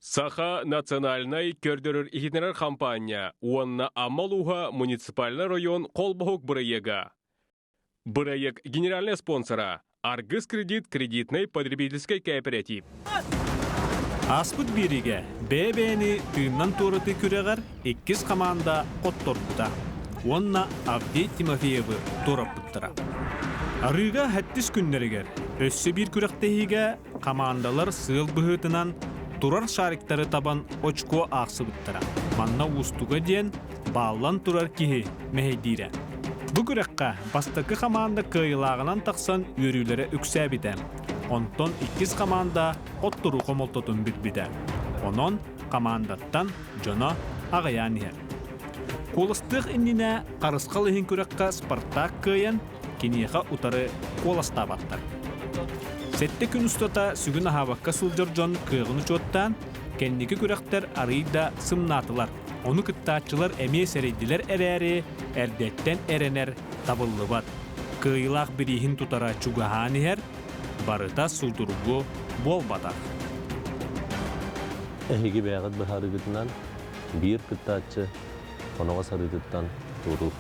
Саха национальнай көрдөрөр-иһитиннэрэр хампаанньа уонна Амма улууһа муниципальнай район холбоһук бырайыага. Бырайыак генеральнай спонсора Аргыс кредит кредитнай потребительскай кооператив. Ааспыт биэриигэ бэйэ-бэйэни тыыннан туоратыы күрэҕэр иккис хамаанда хотторбута уонна Авдей Тимофеевы туораппыттара. Арыыга сэттис күннэригэр өссө биир күрэхтэһиигэ Хамаандалар сыал быһыытынан турар шариктары табан очко аахсыбыттара. Манна уустуга диэн бааллан турар киһи мэһэйдиирэ. Бу күрэххэ бастакы хамаанда кыайыылааҕынан тахсан үөрүүлэрэ үксээбитэ. Онтон иккис хамаанда хотторуу хомолтотун билбитэ. Онон хамаандаттан дьоно аҕыйаан иһэр. Куоластыах иннинэ Харысхал иһин күрэххэ Спартак кыайан киниэхэ утары куоластаабаттар. Сэттэ күн устата сүгүн аһаабакка сылдьар дьон кыаҕын учуоттаан, кэнники күрэхтэр арыый да сымнаатылар. Ону кыттааччылар эмиэ сэрэйдилэр эрээри, эрдэттэн эрэнэр табыллыбат. Кыайыылаах бирииһин тутара чугаһаан иһэр, барыта судургу буолбатах. Эһиги бэйэҕит быһаарыыгытынан биир кыттааччы хоноҕос арыытыттан туоруур.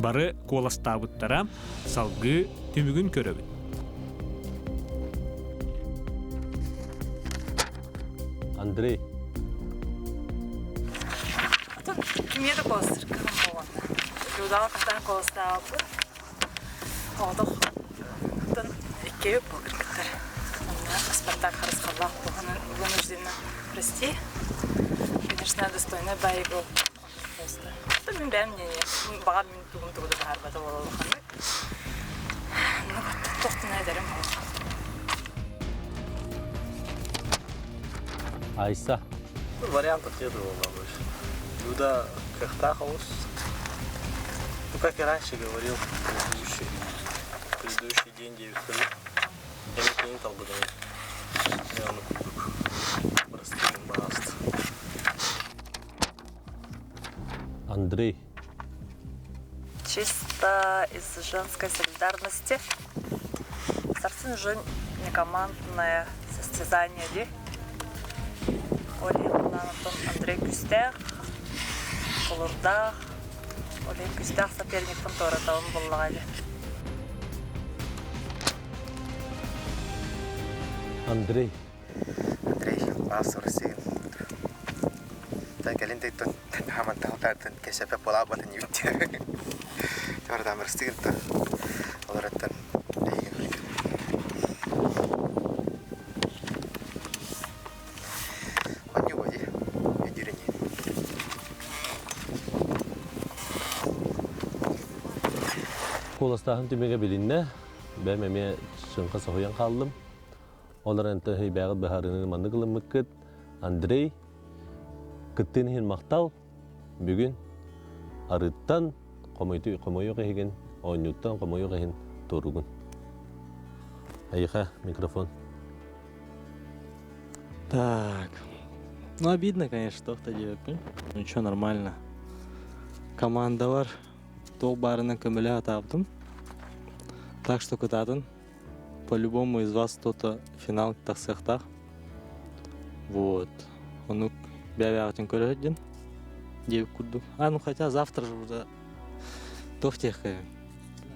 Бары куоластаабыттара, салгыы түмүгүн көрөбүт. Андрей. Кимиэ да куоластыыр кыһын буолуонна. Юдаҕа хатан куоластаабыппыт. Оҕотох оттон иккиэбит буолбуттар. Онно Спартак харысхаллаах куһунун вынужденно прости. Конечно, достойный бай был. Просто. Мин бэйэм мнение. Баҕар мин тугум тугу да баһарбата буола улаханнык. Ну, тохтуна эдэрим буолла. Айса. Вариантов нету было больше. Люда кыахтаах олус. Ну, как и раньше говорил, предыдущий, предыдущий день девять Эми кини талбытын мен ону курдук бырастыым баҕаст. Андрей. Чисто из женской солидарности. Сарсын уже не командное состязание ли. Олег Антон Андрей Күстээх, Холурдаах, Олег Күстээх соперникпын туоратабын буллаҕа дии. Андрей. Андрей, баас Россия. Та кэлин тыттан хамантан тартан кэсэпэ полаабатын үүттэ. Тардам Россия-та. Олораттан Куоластааһын түмүгэ билиннэ. Бэйэм эмиэ чыҥха соһуйан хааллым. Ол эрэн бэйэҕит быһаарыыны маннык ылыммыккыт. Андрей, кыттыын иһин махтал. Бүгүн арыттан хомойуох иһигин, оонньууттан хомойуох иһин туоругун. Эйиэхэ микрофон. Так. Ну, обидно, конечно, что диэбиппин. Ну, что, нормально. Командалар туох баарынан көмөлөһө атаабытым. Так что кытаатын. По-любому из вас кто-то финал тахсыахтаах. Вот. Ону бэйэбэҕитин көрө сылдьын диэбит курдук. А, ну хотя завтра же уже туох диэххэ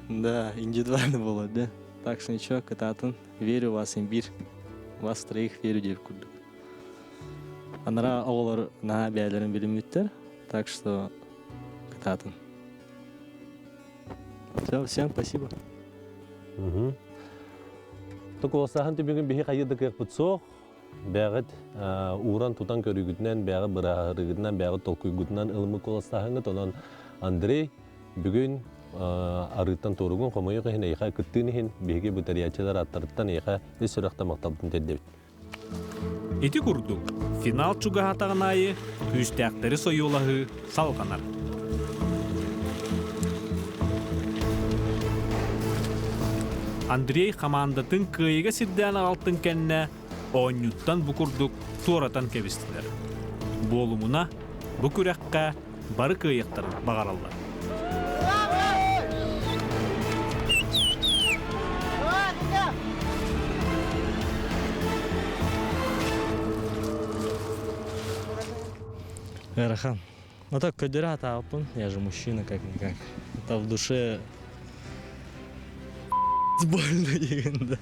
Да, индивидуально было, да. Так что ничего, кытаатын. Верю в вас, имбирь. Вас троих верю диэбит курдук. Анараа оҕолор наһаа бэйэлэрин билиммиттэр. Так что кытаатын. Все, всем спасибо. Тукуласаһын түмүгүн биһи хайы да кыахпыт суох. Бэҕит ууран тутан көрүүгүтүнэн, бэҕит бырааһырыгытынан, бэҕит толкуйгутунан ылыммыт куоластааһыҥҥыт. Онон Андрей бүгүн арыыттан туоругун хомойуох иһин эйиэхэ кыттыын иһин биһиги бу тэрийээччилэр ааттарыттан эйиэхэ ис сүрэхтэн махталбытын тиэрдэбит. Ити курдук, финал чугаһаатаҕын аайы күүстээхтэри сойуолаһыы салҕанар. Андрей хамаандатын кыайыыга сирдээн аҕалтын кэннэ оонньууттан бу курдук туоратан кэбистилэр. Буолумуна, бу күрэххэ бары кыайыахтарын баҕараллар. Ыарахан. Ну так көдөрө атааппын, я же мужчина как-никак. Это в душе больно деген да.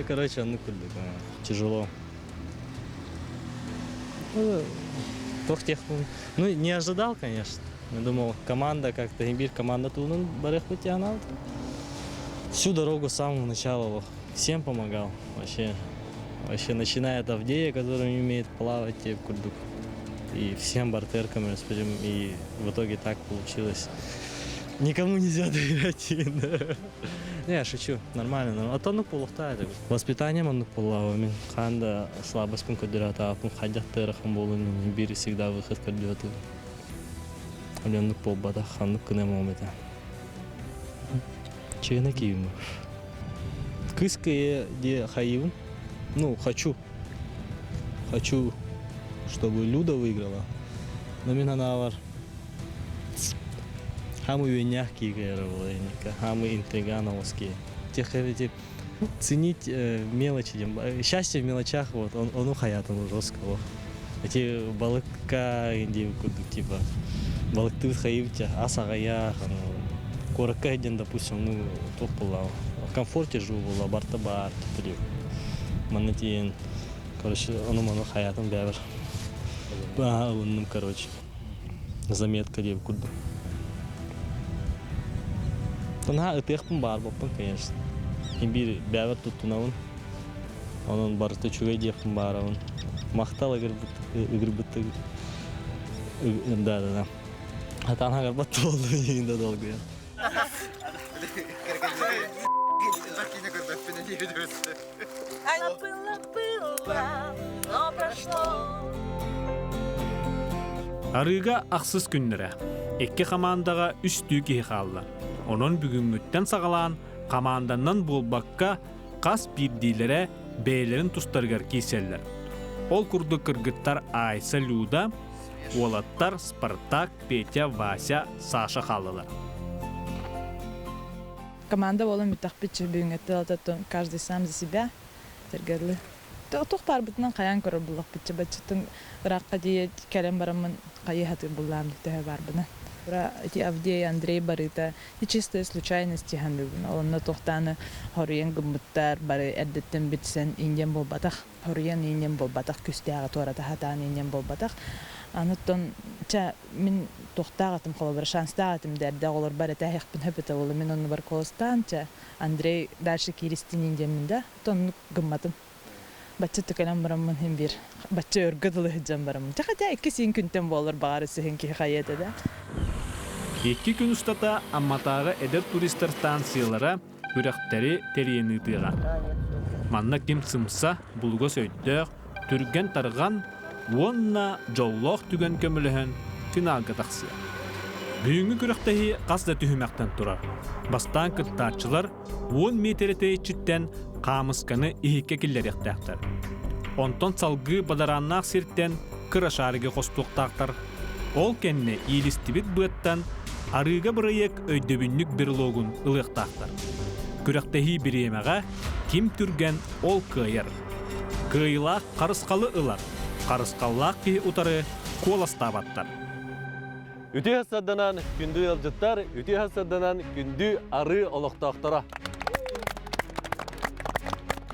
Короче, оннук курдук тяжело. Ну, ну, не ожидал, конечно. Я думал, команда как-то, имбирь команда туунун барыхпыт анал. Всю дорогу с самого начала всем помогал. Вообще, вообще начиная от Авдея, который не умеет плавать, курдук. И всем бартеркам, и в итоге так получилось. Никому нельзя доверять. Не, я шучу, нормально. А то ну полухта Воспитанием оннук буоллаҕа мин хаан да слабостьпын көрдөрө хайдах да ыарахан буолун биир всегда выход көрдүөтүм. Оннук буолбатах, ханнык гыныам этэ. Чыына киибин. Кыс кыйы де хайыбын. Ну, хочу. Хочу, чтобы Люда выиграла. Но мин анаабар Хамы үөннээх киигэ эрэ хамы интригановский. Тех эти ценить мелочи, счастье в мелочах, вот, он, ону хаятын жестко. Эти балыкка курдук типа балыктыбыт хайыбытя ас аҕыйах куоракка диэн допустим ну туох буолла в комфорте живу буолла барта баар манна тиийэн короче ону ману хаятын бэбэр ылынным короче заметка диэбит курдук. Наһаа ытыахпын баарбаппын, конечно. Биир бэйэбэр туттунабын. Онон барыта үчүгэй диэхпин баарабын. Махтал ыгырбыт да да да. Хатаан хагарбат буолду да долгуйан. Было, было, но прошло. Арыыга ахсыс күннэрэ. Икки хамаандаҕа үстүү киһи хаалла. Онон бүгүҥҥүттэн саҕалаан хамаанданнан буолбакка хас биирдиилэрэ бэйэлэрин тустарыгар киирсэллэр. Ол курдук кыргыттар Айса Люда, уолаттар Спартак, Петя, Вася, Саша хааллылар. Команда буолан бүттэхпит бүгүҥҥэттэн каждый сам за себя тергерлы. Туох баарбытынан хайаан көрөр буллахпытча баччытын ыраахха дии кэлэн бараммын хайыһатыр буллаам төһө баарбына. Эти Авдей, Андрей барыта и чистая случайность ханыбын. Онно тохтааны хоруйан гыммыттар бары эрдеттен битсен инден болбатах. Хоруйан инден болбатах күстээҕи туората хатаан инден болбатах. Ануттан ча мин тохтаах атым холобура шанстаах атым дэрдэ олор бар этээхпин хөпөтө болу мин онну бар колостаан ча Андрей дальше киристин индеммин да тоннук гымматым. Бачча түкэнэн бараммын хин бир бачча өргө дылы хыджан бараммын. Хотя икки син күнтен болор баары сыһын киһи хайыта да. Икки күн устата Амматааҕы эдэр туристар станциялара күрэхтэри тэрийэн ыытыаҕа. Манна ким сымса, булугас өйдөөх, түргэн-тарҕан уонна дьоллоох түгэн көмөлөһөн финалга тахсыа. Бүгүҥҥү күрэхтэһии хас да түһүмэхтэн турар. Бастаан кыттааччылар 10 миэтэрэ тэйиччиттэн хаамысканы иһиккэ киллэриэхтээхтэр. Онтон салгыы бадарааннаах сиртэн кыра шариги хостуохтаахтар. Ол кэннэ иилистибит быаттан арыыга бырайыак өйдөбүнньүк берлогун ылыахтаахтар. Күрэхтэһии бириэмэҕэ ким түргэн ол кыайар. Кыайыылаах харысхалы ылар, харысхаллаах киһи утары куоластаабаттар. Үтүө сырданан күндү ыалдьыттар, үтүө сырданан күндү арыы олохтоохторо.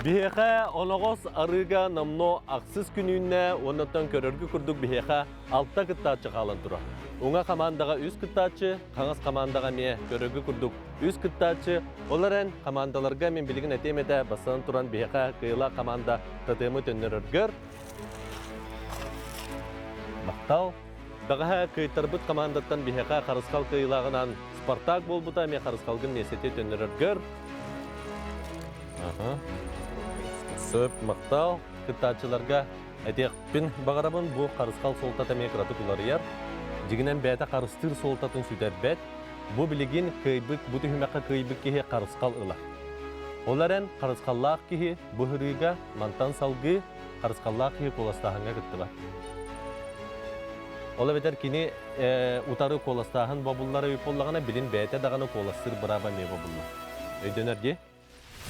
Биһиэхэ оноҕос арыыга номнуо ахсыс күн үүннэ уоннаттан көрөргө курдук биһиэхэ алта кыттааччы хаалан турар. Уҥа хамаандаҕа үс кыттааччы, хаҥас хамаандаҕа эмиэ көрөргө курдук үс кыттааччы. Ол эрэн хамаандаларга мин билигин этиэм этэ бастатан туран биһиэхэ кыайыылаах хамаанда тотемы төннөрөргөр Махтал. Бэҕэһээ кыайтарбыт хамаандаттан биһиэхэ Харысхал кыайыылааҕынан Спартак буолбута эмиэ Харысхалгын миэстэтэ төннөрөргөр. Аха. Сөп, махтал. Кыттааччыларга этиэхпин баҕарабын, бу Харысхал суолтата эмиэ кыратык уларыйар. Дьиҥинэн бэйэтэ харыстыыр суолтатын сүтэрбэт. Бу билигин кыайбыт, бу түһүмэххэ кыайбыт киһи Харысхал ылар. Ол эрэн Харысхаллаах киһи бу ырыыга мантан салгыы харысхаллаах киһи куоластааһыҥҥа кыттыбат. Ол эбэтэр кини утары куоластааһын бобуллара үп буоллаҕына, билин бэйэтэ даҕаны куоластыыр бырааба эмиэ бобуллар. Өйдөнөр дии?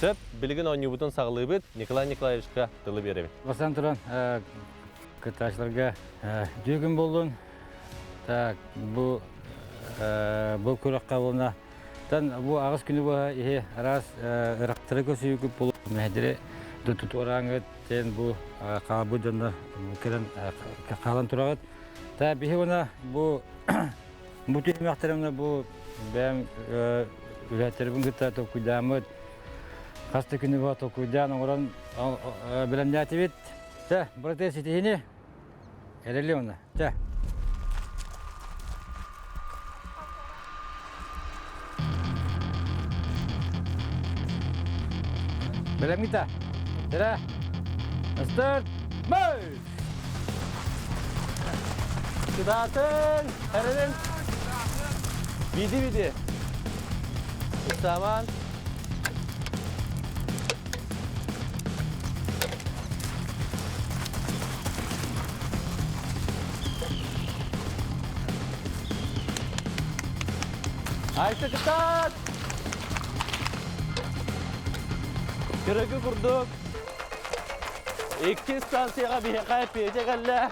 Сөп, билигин оонньуубутун саҕалыыбыт. Николай Николаевичка тылы биэрэбин. Бастан туран, кыттааччыларга үтүө күн буоллун. Так, бу бу күрэххэ буолна. Тан бу аҕыс күнү быһа иһи араас ырахтары көсүйүкүп булу мэһдири тутуорааңыт тен бу хаалбыт дьоннор кэлэн хаалан тураҕыт. Та биһи уна бу бу түһүмэхтэрин бу бэйэм үлэһиттербин кытта толкуйдааммыт хас да күнү быһа толкуйдаан оҥорон бэлэмнээтибит. Тэ, братыы ситиһини эрэли уна. Тэ. Бэлэмҥит Тирэ. Старт! Move! Кытаатын! Эрэнин! Биди-биди! Ыксааман! Айса кытаат! Көрөгү курдук икки станцияҕа биһиэхэ Петя кэллэ.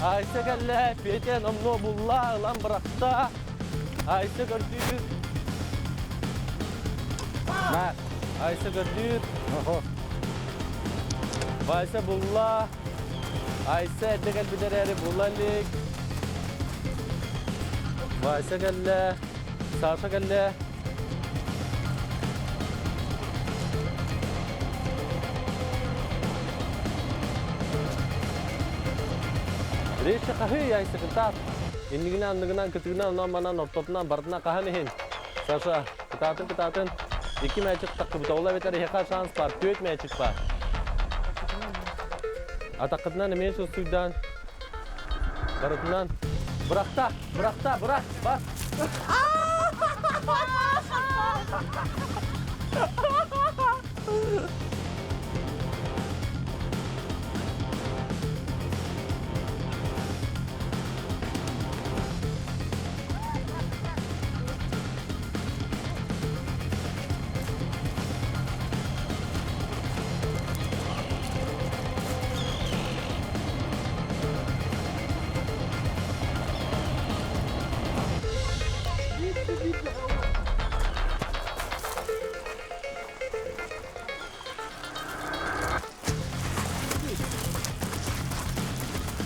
Айса кэллэ, Петя номнуо булла, ылан бырахта. Айса көрдүүр. Айса көрдүүр. Вася булла. Айса эрдэ кэлбит эрээри була илик. Вася кэллэ. Саша кэллэ. Речи хаһыы Айса кытаат. Иннигинэн, анныгынан, кытыгынан, онон-манан, ортотунан, барытынан хаһан иһин. Саша, кытаатын, кытаатын. Икки мээчик тахсыбыта. Ол эбэтэр эһиэхэ шанс бар. Түөрт мээчик бар. Атаххытынан эмиэ суустуйдаан. Барытынан. Бырахта, бырахта, бырах, бас.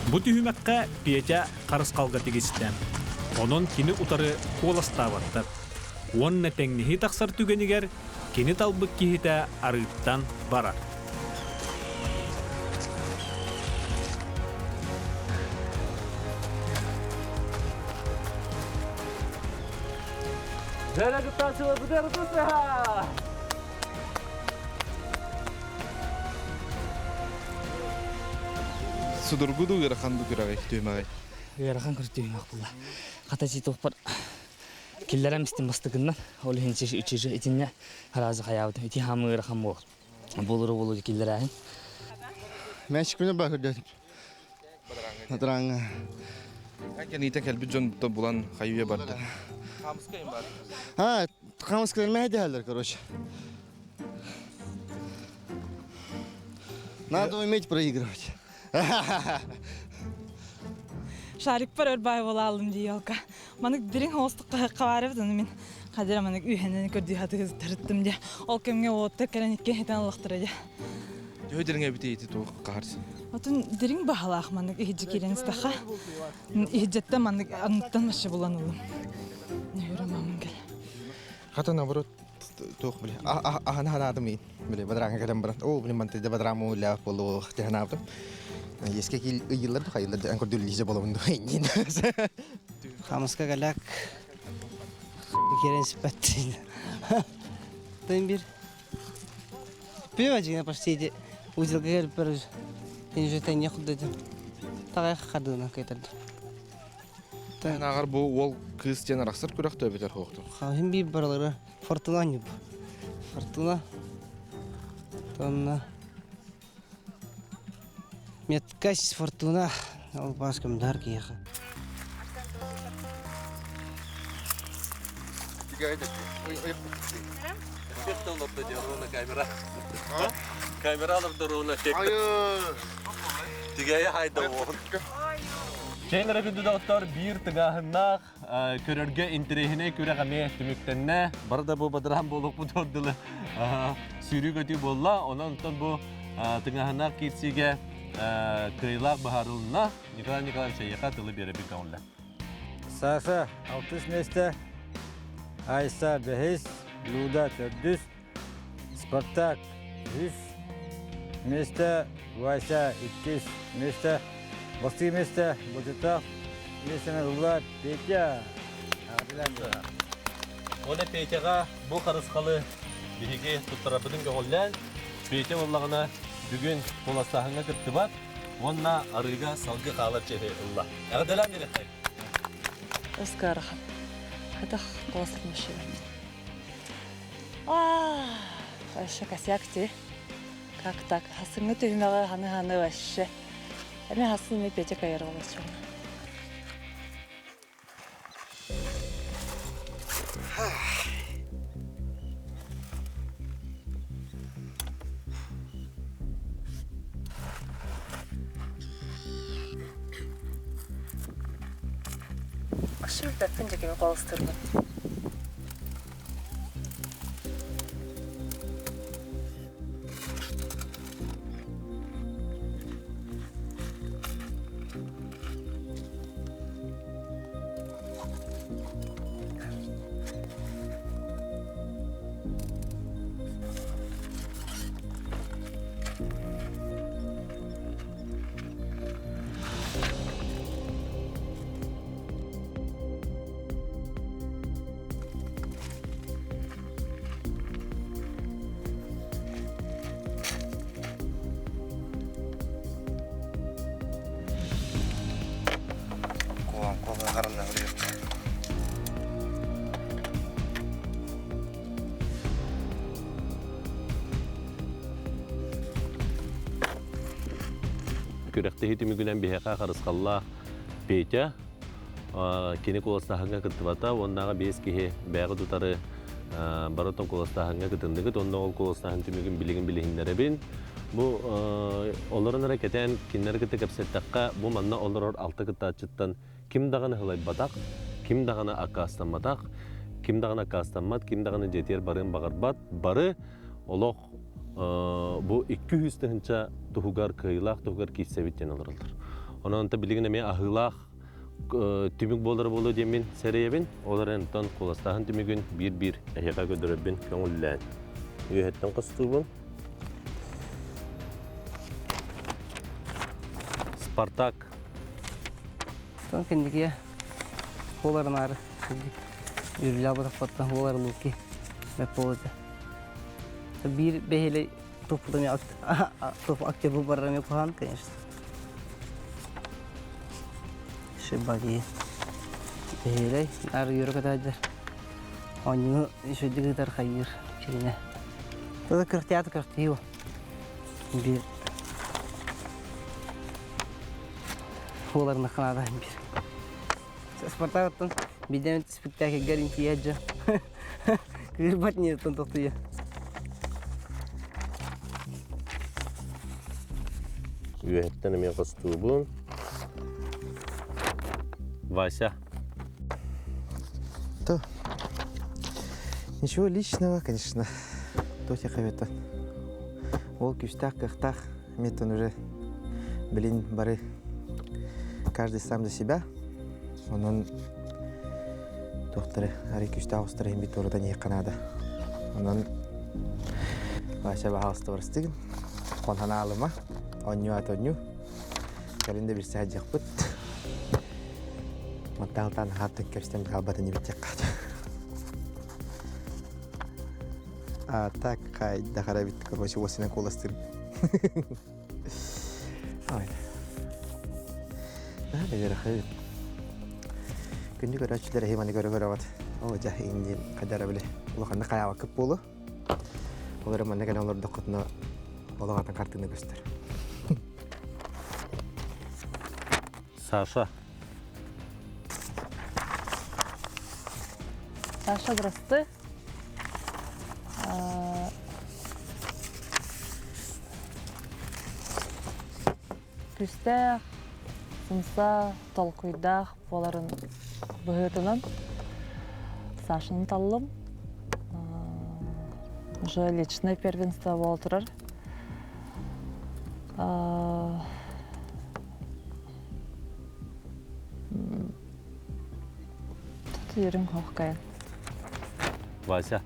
Бу түһүмэххэ Петя харысхалга тигистэ. Онон кини утары куоластаабаттар. Уонна тэҥнэһии тахсар түгэнигэр кини талбыт киһитэ арыыттан барар. Дэрэ кыттааччылар бүтэр Судургу дуу ыарахан дуу күрэҕи түһүмэҕи? Ыарахан көрдүүмэх була. Хата ситоппар киллэрем истин бастыгыннан ол иһин чижи итинне харазы хаябытым ити хамы ыарахан буол. Болуру болу киллэрээһин. Мәчикпине ба көрдөтүм. Натараҥҥа. Кэниитэ кэлбит дьон булан хайыа барда. А, хамыскалар мэһэйдэһэллэр, короче. Надо уметь проигрывать. Шарикпар өр бай болалым дии елка. Манык дириҥ оостукка хабарыбыт мин. Хадьара маннык үһэнэн көрдүү хатыгызтарыттым дьэ. Ол кэмҥэ уоттар кэлэн икки хитэн аллахтара дьэ. Төһө дириҥ эбитий ити туох хаһарсын? Отун дириҥ баһалаах маннык иһидьи киирэн истэххэ. Иһидьэттэн маннык анныттан вообще булан ыллым. Нөһүрэ мамын кэлэ. Хата наоборот туох били аһана ханаатым иин били бадарааҥҥа кэлэн баран оо били мантыйда бадараам ууллаах буолуох дии санаабытым иэскэ ыйыллар да хайыллар да эн көрдүр Лиза буолабын дуо иннин Хамыска каляк киирэн сиппэт Тын бир пиво дьиҥэ почти ити узелга кэлбиппэр уже тэҥҥэ курдатым таҕай хардыынан кыйтардым Ааҕар бу уол кыыс диэн арахсар күрэх төбөтөр хоохтур. Хаһын биир баралара Фортуна анньып. Фортуна. Тонна. Меткась Фортуна. Ол бас көмдөр киэхэ. Камера. Камера алып эффект. Тигээйи хайда Чэйнэрэ күндү доҕоттор биир тыҥааһыннаах көрөргө интэриэһинэй күрэх эмиэ түмүктэннэ. Бары да бу бадараан буолуохпут дылы сүүрүү көтүү буолла. Онон онтон бу тыҥааһыннаах киирсиигэ кыайыылаах быһаарылынна. Николай Николаевич эйиэхэ тылы биэрэбин көҥүллэ. Саша алтыс миэстэ, Айса бэһис, Люда төрдүс, Спартак үһүс миэстэ, Вася иккис миэстэ, бастакы миэстэ Бочуттаах миэстэни ылла Петя. Уонна Петяҕа бу харысхалы биһиги туттарарбытын көҕүллээн, Петя буоллаҕына бүгүн куоластааһыҥҥа кыттыбат уонна арыыга салгы хаалар чэһи ылла. Эҕэрдэлээн биэриэххэй. Ыскаарахан. Хатах куоластаммыт А, вообще косяк ти. Как так? Хасыңы түһүмэҕи ханы-ханы вообще. Эми хасын ми Петя кайырылаччы. Ошо бэппин дьэкими колыстырбын. Куолаан куолаан харанна Күрэхтэһии түмүгүнэн биһиэхэ харысхаллаах Петя кини куоластааһыҥҥа кыттыбата уоннааҕы биэс киһи бэйэҕит утары барытын куоластааһыҥҥа кытынныгыт уонна ол куоластааһын түмүгүн билигин билиһиннэрэбин. Бу олорон эрэ кэтээн кинилэри кытта кэпсэттэххэ бу манна олорор алта кыттааччыттан ким даҕаны һылайбатах, ким даҕаны аккаастамматах, ким даҕаны аккаастаммат, ким даҕаны дьиэтигэр барыан баҕарбат, бары олох бу 200 тыһыынча туһугар кыайыылаах туһугар киирсэбит диэн олороллор. Онон онто билигин эмиэ аһыылаах түмүк буолара буолуо диэммин сэрэйэбин. Ол эрэн онтон куоластааһын түмүгүн биир-биир эһиэхэ көрдөрөрбүн көҥүллээн. Үөһэттэн хостуубун. Спартак. Тон кэнниге буоларынаары үрүлэ буолар луки бэп Биир бэһиэлэй туппутум актер барарым куһаан, конечно. Шибаги. Бэһиэлэй, ар юра кытаадыр. Оонньууну үчүгдүк ыытар хайыыр кирине. Тада кыртиата кыртиу. Биир буоларына ханаада биир. Спартак биден спектакльгер интиэджа. Кыырбат ниеттен тохтуйа. Үөһэттэн эмиэ хостуубун. Вася. То. Ничего личного, конечно. Тотя хавета. Ол күүстээх кыахтаах меттон уже билин бары каждый сам за себя. Онон туохтары ари күүстээх устары иһин бит орда не канада. Онон Вася баһаалыста барыстыгын. Хонхана алыма. Онню ат онню. Кэлин да билсэ сылдьыахпыт. Мантаалтан хааттан көрсөн хаалбатын ибитиэххэ. А так хайдах эрэ эбит короче уосунан куоластыыр. Ой. Наһаа да Күндү көрөөччүлэр эһи маны көрө-көрөҕүт. Ол дьэ индиин хайдара били улаханнык хайаабаккыт буолуо. Ол эрэ манна кэлэн олордоххутуна олох атын хартыына көстөр. Саша. Саша, здравствуй. Күүстээх, сымса, толкуйдаах буоларын быһыытынан Сашаны таллым. Уже личное первенство буола турар. Тут ерин хохкайын. Вася.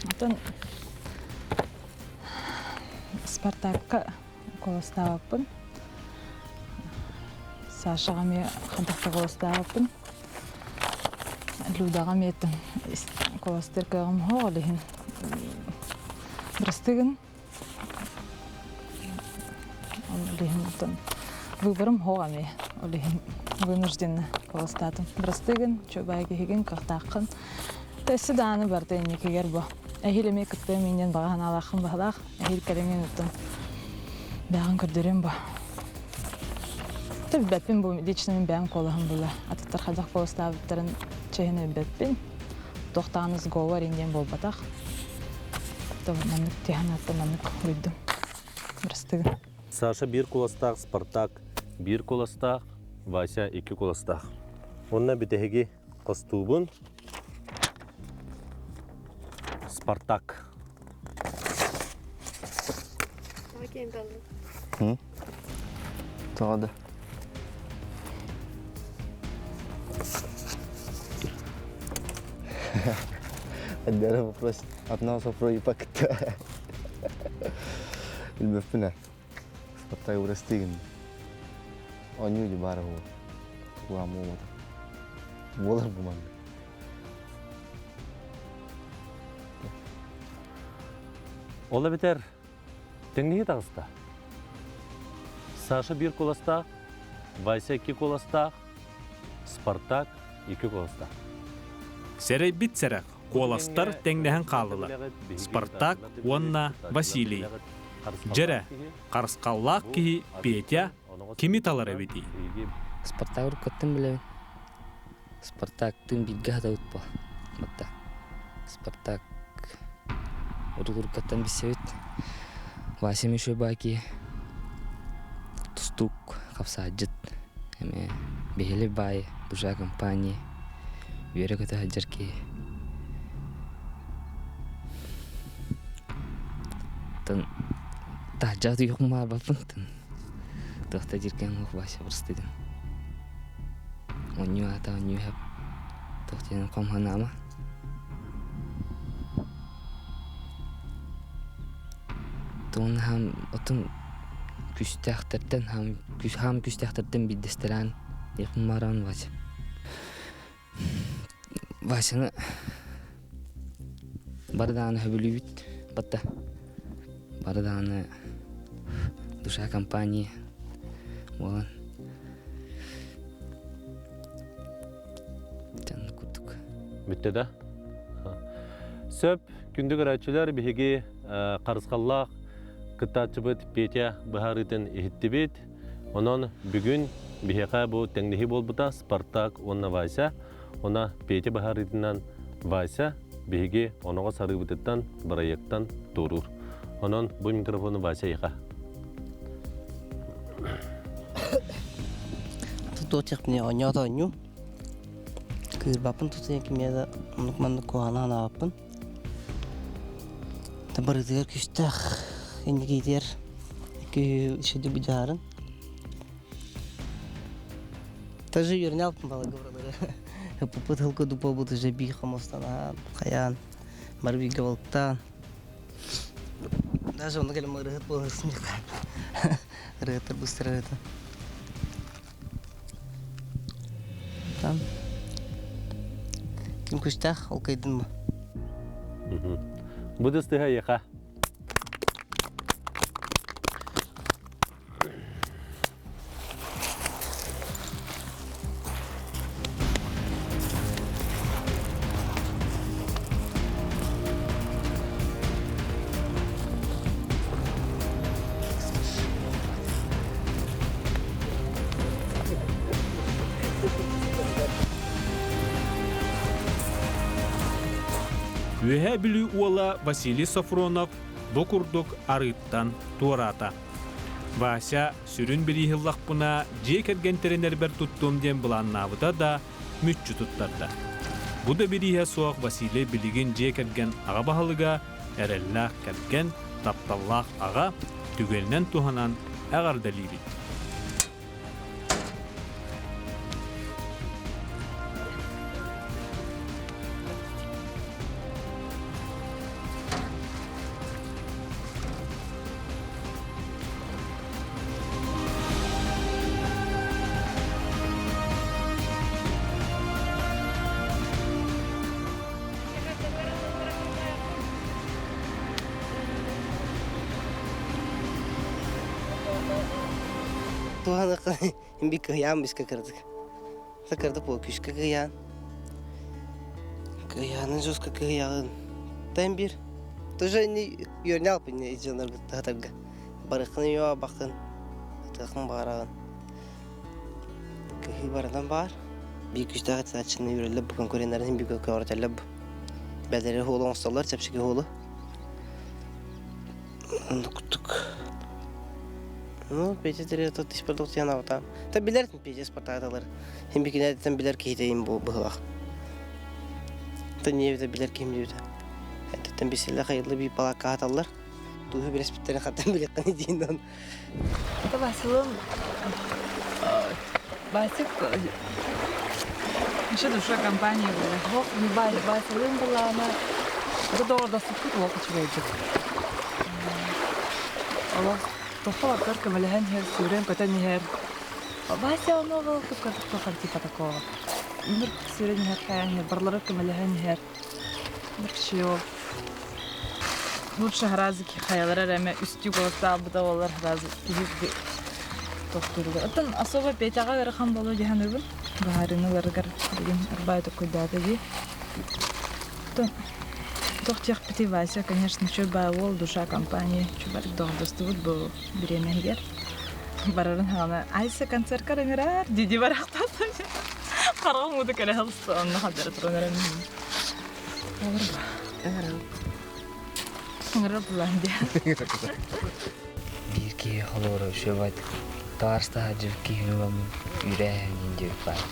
Оттон Спартакка куоластаабаппын. Сашаҕа эмиэ хантахта куоластаабаппын. Людаҕа эмиэ куоластыыр кыаҕым суох ол иһин бырастыгын Ол иһин оттон выборым суох эмиэ. Ол иһин вынужденно куоластаатым. Бырастыгын, чуобай киһигин, кыахтааххын. Өссө даҕаны барыта инникигэр бу. Эһиил эмиэ кыттыам иннин баҕа санаалааххын баһылаах. Эһиил кэлиҥин оттон бэҕин көрдөрүөм бу. Билбэппин бу лично мин бэйэм куолаһым була. Атыттар хайдах куоластаабыттарын чэһин билбэппин. Туох даҕаны сговор диэн буолбатах. Маннык тиһанааттан маннык уйдум. Бырастыгын. Саша биир куоластаах, Спартак биир куоластаах, Вася икки куоластаах. Онно бүтэһиги хостуубун. Спартак. Тоҕо да? Отдельный вопрос. Одного сопро пакта. Билбэппин ээ. Спартак бырастыгын. Оонньуу баара буолуо. Тугу буолбата. Буолар бу манна. Ол эбэтэр тэҥниһи таҕыста. Саша биир куоластаах, Вася икки куоластаах, Спартак икки куоластаах. Сэрэйбит сэрэх, куоластар тэҥнэһэн хааллылар. Спартак уонна Василий. Дьэрэ, харысхаллаах киһи Петя кими талар эбитий? Спартак уруккуттан билэбин. Спартактыын бииргэ сатабыт буо. Батта. Спартак уруккаттан билсэбит. Вася Мишебаки тустуук хапсаадьыт эмиэ биһили баай душа компании үөрэ-көтө сылдьар киһи. Тын таһдьа түйүхүм баарбаппын тын туохта дииргэн уох Вася бырыстыгын. Онньуу аата онньуу хэп туох диэн хом санаама. Туон хаам отун күстээхтэртэн хаам хаам күстээхтэртэн биирдэстэрэн диэхпин Вася. Васяны бары даҕаны сөбүлүүбүт батта. Бары даҕаны душа компании буолан курдук. Бүттэ да? Сөп, күндү көрөөччүлэр, биһиги харысхаллаах кыттааччыбыт Петя быһаарыытын иһиттибит. Онон бүгүн биһиэхэ бу тэҥнэһии буолбута Спартак уонна Вася. Она Петя быһаарыытынан Вася биһиги оноҕос арыыбытыттан бырайыактан туоруур. Онон бу микрофону Вася эйиэхэ. Туох оонньоото оонньуу. Кыырбаппын тутуйан кимиэ да оннук маннык куһаҕаны санаабаппын. Барытыгар күстээх инникитигэр икки быдьаарын. Тоже үөрэнэ балыгы баралары. Ыппыт хылка дупа уже бии хомустан хайаан бары бииргэ балыктаан. Даже онно кэлэн ырыһыт буоласым ырыһыттар быстар ырыһыта. Там ким күстээх ол кыйдын Бу дыстыһа яха. Үөһээ Бүлүү уола Василий Софронов бу курдук арыыттан туораата. Вася сүрүн бирииһи ыллахпына дьиэ кэргэн тэринэрбэр туттуом диэн былааннаабыта да мүччү туттарда. Бу да бирииһэ суох Василий билигин дьиэ кэргэн аҕа баһылыга, эрэллээх кэргэн, тапталлаах аҕа түгэнинэн туһанан эҕэрдэлиибит. Туһаныхха би кыһыйаан бискэ кырдык. Кырдык буол күскэ кыһыйаан. Кыһыйаанын жестко кыһыйаҕын. Тэн бир. Тоже не үөрнэ алпын дьоннорго таһатарга. Барыххын ёа бакын. Атыахын баарагын. Кыһыы барынан баар. Биир күстээх аччыны үрэллэ бу конкуреннарын биир көөрөтөллө бу. Бэлэри хуолу оҥостоллор чэпчэки хуолу. Оннук Ну, Петя Терето тиспардук абата. Та билер Петя Спартаталар. Хим бикинеттен билер киһитейин бу быһылах. Та не билер ким диюта. Эттен бисилле хайылы би палакка хаталлар. Туһу билеспиттерин хаттан билеккани диин Василым Васик еще душа компания была. Василым была она. Бу доҕордоспуппут уол үчүгэйдик. Олох тохо бардар көмөлөһөн иһэр, сүүрэн көтөн иһэр. Вася ону ол тупка типа такого. Мир сүүрэн иһэр, хайаан иһэр, барлары көмөлөһөн иһэр. Мир Лучше харазы хайалара эме үстүү голостаабыта олар харазы киһи тохтууругар. Оттон особо Петяҕа ыарахан болу дьаһаныбын. Баһарыны билигин арбай токкуйдаата дии. Оттон тохтиахпыти Вася, конечно, чө баал душа компания чубар доҕордостубут бу бириэмэһигэр. Барарын хаҕана Айса концертка ыҥырар диди барахтаатым. Хараҕым уута кэлэ халыста онно хаддара туран эрэн. Ыҥырар булан диэн. Биир киһи холуора үчүгэй таарыстаһа дьыл киһини ыламмын үүрээһин диэбит баар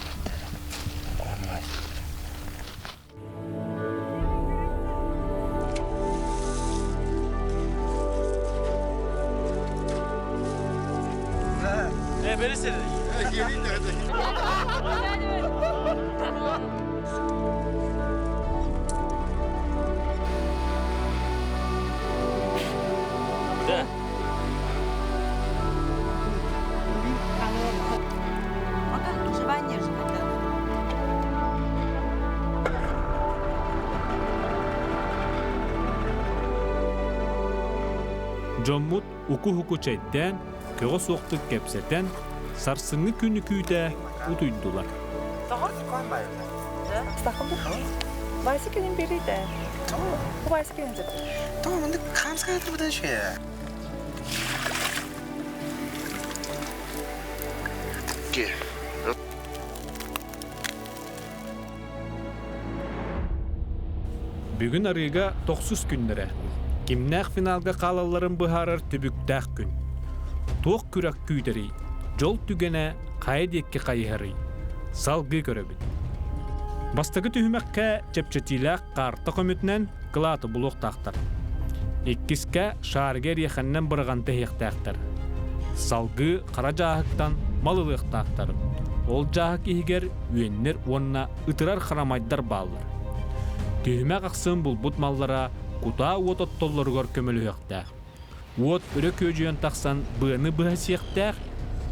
Дьоммут уку-уку чэйдээн, көҕө суохтук кэпсэтэн, сарсыҥҥы күнү күүтэ утуйдулар. Bicycle берите. Bicycle Бүгүн арыыга тохсус күннэрэ. Кимнээх финалга хаалалларын быһаарар түбүктээх күн. Туох күрэх күүтэрий? Дьол түгэнэ хайа диэки хайыһарый? Салгыы көрөбүт. Бастакы түһүмэххэ чэпчэтиилээх каарта көмөтүнэн кылааты булуохтаахтар. Иккискэ шаарга эриэхэннэн быраҕан тэһиэхтээхтэр. Салгыы хара дьааһыктан мал ылыахтаахтар. Ол дьааһык иһигэр үөннэр уонна ытырар харамайдар бааллар. Түһүмэх ахсын булбут маллара кутаа уот оттоллоругар көмөлөһүөхтээх. Уот өрө күөдьүйэн тахсан быаны быһа сиэхтээх,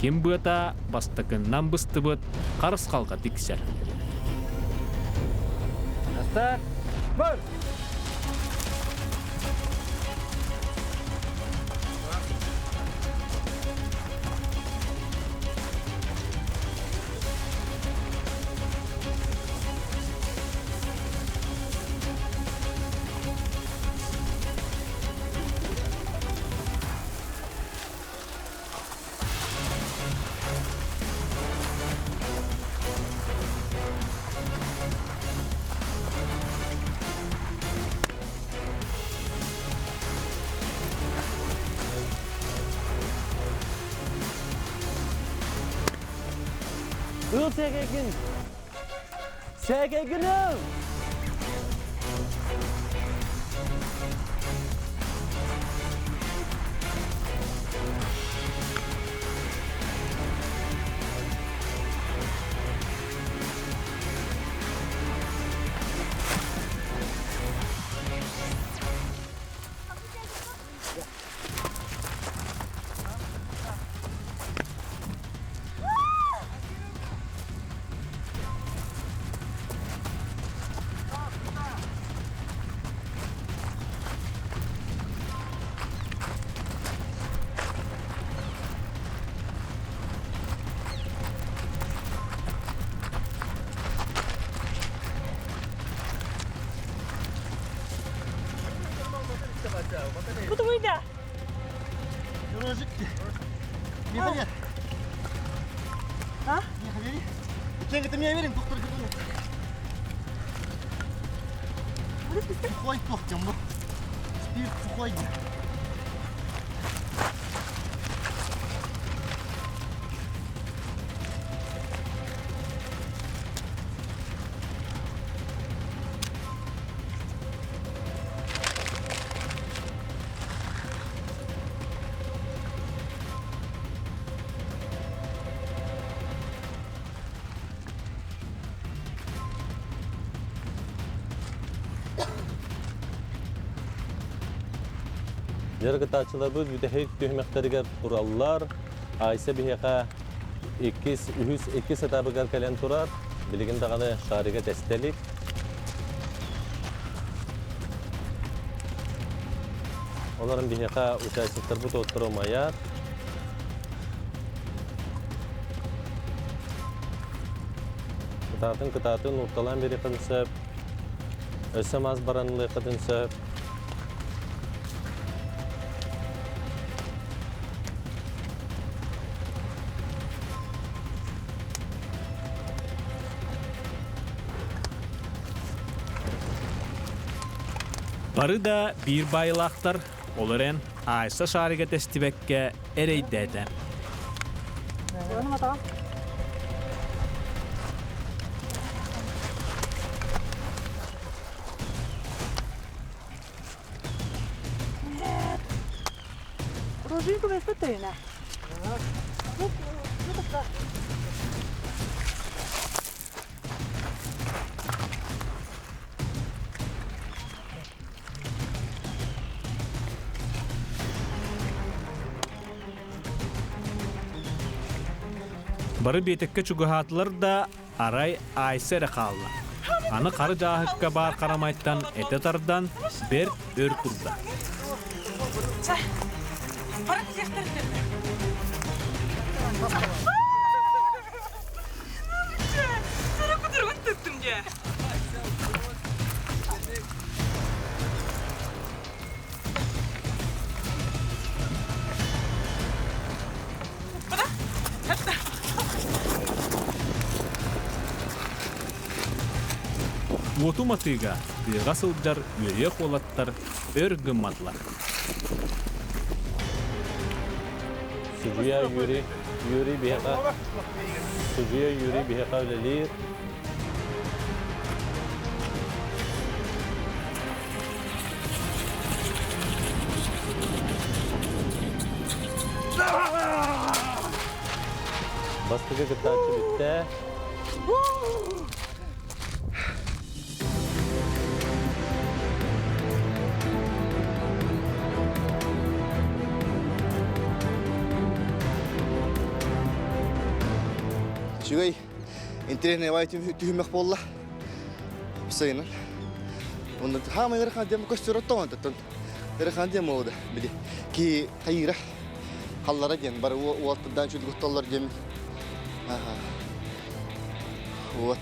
ким быата бастакыннан быстыбыт харысхалга тиксэр. Старт! Бар! Ыл сээкэйгин! Сээкэйгин ыл! Кутугуйда. А? Дьарыктааччыларбыт бүтэһик түһүмэхтэригэр тураллар. Айса биһиэхэ иккис, үһүс, иккис этабыгар кэлэн турар. Билигин даҕаны шарига тэстэ илик. Олорон биһиэхэ участниктарбыт отторо умайар. Кытаатын кытаатын уурталаан биэриэххин сөп. Өссө мас баран ылыаххытын сөп. Бары да биир баайылаахтар, ол эрэн Айса шарига тэстибэккэ эрэйдээтэ. Рожинку вespetterina. Бары биэтэккэ чугаһаатылар да, арай Айса эрэ хаалла. Аны хары дьааһыкка баар харамайтан этэ тардан, бэрт өр турда. Уоту матыыга тыаҕа сылдьар үөрүйэх уолаттар өр гымматылар. Судьуйа Юрий, Юрий биһиэхэ, судьуйа Юрий биһиэхэ үлэлиир. Бастакы кыттааччы бүттэ. Үчүгэй интэриэһинэй баай түһүмэх буолла. Сайынын. Онно хаамай ыарахан диэн көстөр оттоҕон тоттон. Ыарахан диэн буолла били. Ки хайыра халлара диэн бары уолтардаан чүлгүттоллор диэн. Вот.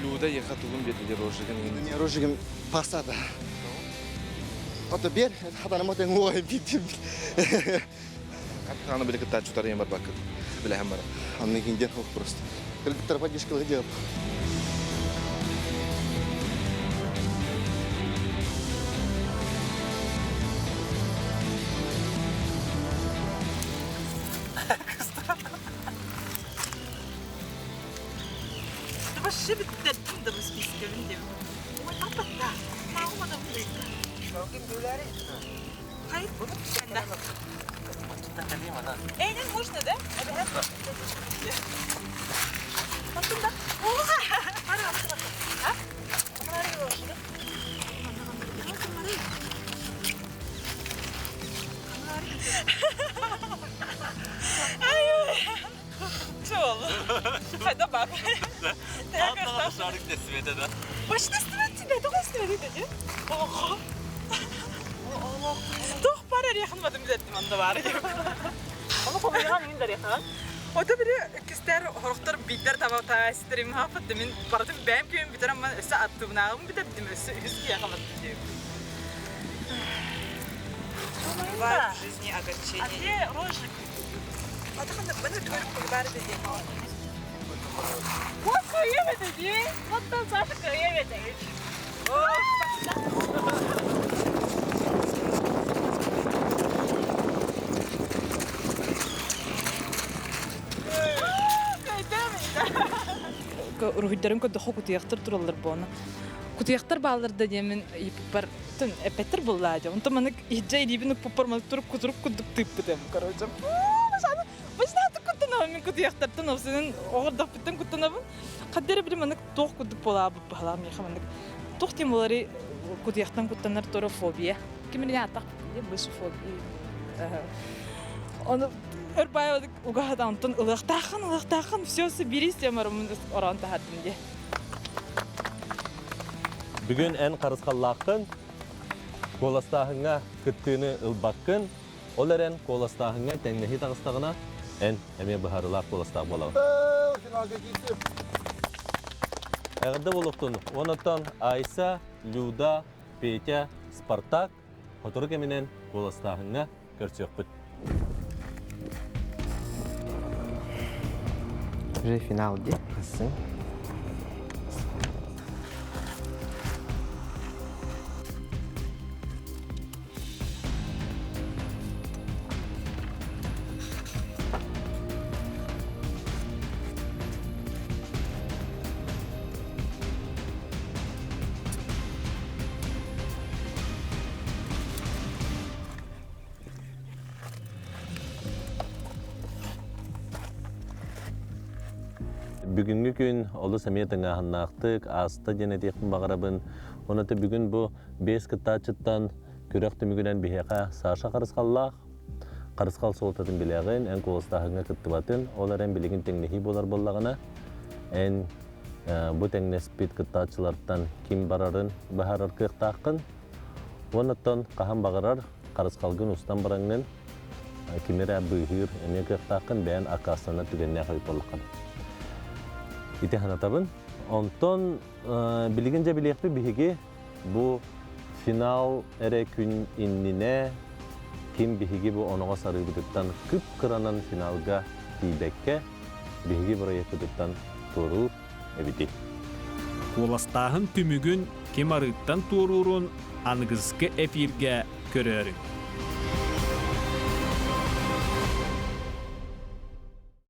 Люда еха тугун берди рожигин. Не рожигин пасада. Ото бер хатаным отен уой битим. Аны били кыттааччы тарыйан барбаккыт. Билэһэн бара. Анны хинден хох просто. Кыргыттар поддержка делал. Вообще биттэрдим да бу спискэбин диэбит. Ой, папа, мама да Hayır, sen de. Эйнен можно, да? Аттында. Хайда бар. Шарик teslim да. Баш teslim etти, тоҕо teslim etти Олохо. Тох бар эрияхын бадым билеттим анда бар. Оны хомуйган иин дарияхан. Ото бири кистер хорохтор биттер таба таастерим хафат мин бардым бэм күн битерем мен өсө аттыбынагым битердим өсө үс кияхаматтым дип. Бывает в жизни огорчение. А где рожик? Атаханда бана төрүп бар деди. Вот кыйыбы деди. Вот там Саша кыйыбы деди. Уруһуйдарын көрдөхө кутуяктар тураллар буона. Кутуяктар баалар да диэмин иппар тун эпеттер буллаа дьэ. Онтон маннык иһдьэ илиибин укпуппар маннык туруп кутуруп курдук тыыппытым короче. Башнааты куттанабын мин кутуяктартан овсенин оҕордохпуттан куттанабын. Хаддера били маннык туох курдук буолаабыт баһалаам миэхэ маннык туох диэн буоларый кутуяктан куттанар тура фобия. Кимини ааттах бышы фобия. Ону өр баайбадык угаһата онтон ылыахтааххын ылыахтааххын все соберись диэн бараммын ороон таһардым дии. Бүгүн эн харысхаллааххын, куоластааһыҥҥа кыттыыны ылбаккын, ол эрэн куоластааһыҥҥа тэҥнэһии таҕыстаҕына, эн эмиэ быһаарыылаах куоластаах буолаҕын. Эҕэрдэ буолуохтун. Онтон Айса, Люда, Петя, Спартак сотору кэминэн куоластааһыҥҥа көрсүөхпүт. Уже финал дии. Бүгүҥҥү күн олус эмиэ тыҥааһыннаахтык ааста диэн этиэхпин баҕарабын. Онон бүгүн бу биэс кыттааччыттан күрэх түмүгүнэн биһиэхэ Саша Харысхаллаах Харысхал суолтатын билэҕин, эн куоластааһыҥҥа кыттыбатын, ол эрэн билигин тэҥнэһии буолар буоллаҕына, эн бу тэҥнэспит кыттааччылартан ким барарын быһаарар кыахтааххын. Уоннаттан хаһан баҕарар харысхалгын устан бараҥҥын кими эрэ быыһыыр эмиэ кыахтааххын бэйэн аккаастанар түгэннээх эбит буоллаххына. Ити санатабын. Онтон билигин дьэ билиэхпит биһиги бу финал эрэ күн иннинэ ким биһиги бу оноҕос арыыбытыттан кып-кыранан финалга тиийбэккэ биһиги бырайыакпытыттан туоруур эбитий. Куоластааһын түмүгүн ким арыыттан туоруурун аныгыскы эфиргэ көрөөрүҥ.